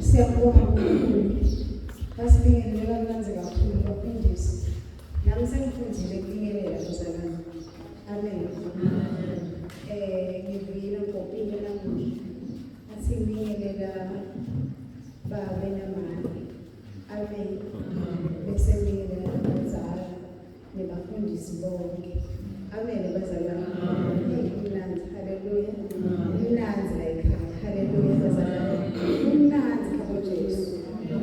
Siyabonga uNkulunkulu. Basibingelele kamnandi kakhulu bafundisi. Nami sengifundile ukubingelela bazalwane. Amen. Ngivile ngikopile namuhla. Athi ngibingelela babe namama. Amen. Bese ngibingelela abazali. Nibafundisi bonke. Amen bazalwane. Kumnandi, haleluya. Kumnandi la ekhaya. Haleluya bazalwane. Kumnandi khabo Jesu.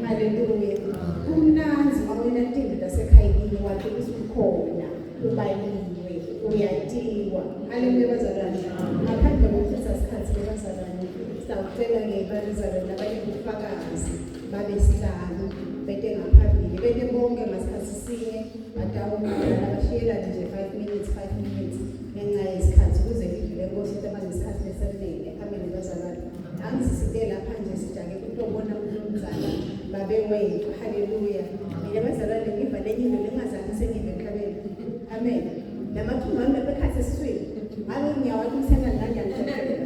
Haleluya. Kumnandi mawena tindlu tasekhaya kini wathi usukhona ubaliwe uyatiwa. Haleluya bazalwane. Ngaphandle kokuchitha isikhathi bazalwane, sawucela-ke bazalwane labanye ubufakazi babe sihlanu bete ngaphambili bete bonke ngasikhathi sinye batawuqala bashiyelane nje 5 minutes 5 minutes ngenxa yesikhathi ukuze livi lenkosi into abanesikhathi lesenele. Amen bazalwane. Angisisite lapha nje sijake kutobona umnumzana babe wethu. Haleluya. Mina bazalwane ngiva lenye into lengazange sengive emhlabeni. Amen. Namathunga ami lapha ekhathi esiswini ngabe ngiyawathi umsena kanjani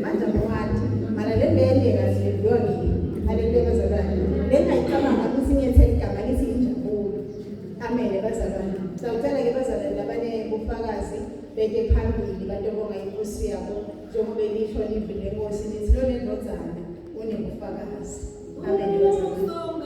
manje angowati mara le lende kazi leviwa ngini. Haleluya bazalwane. Lengayicabanga ukuthi ngiyethe igama lithi injabulo. Amen bazalwane. Sawucela ke bazalwane labane bufakazi bete phambili batobonga inkosi yabo njengoba elisho livi lenkosi lithi lo nendvodzana unebufakazi. Amen bazalwane.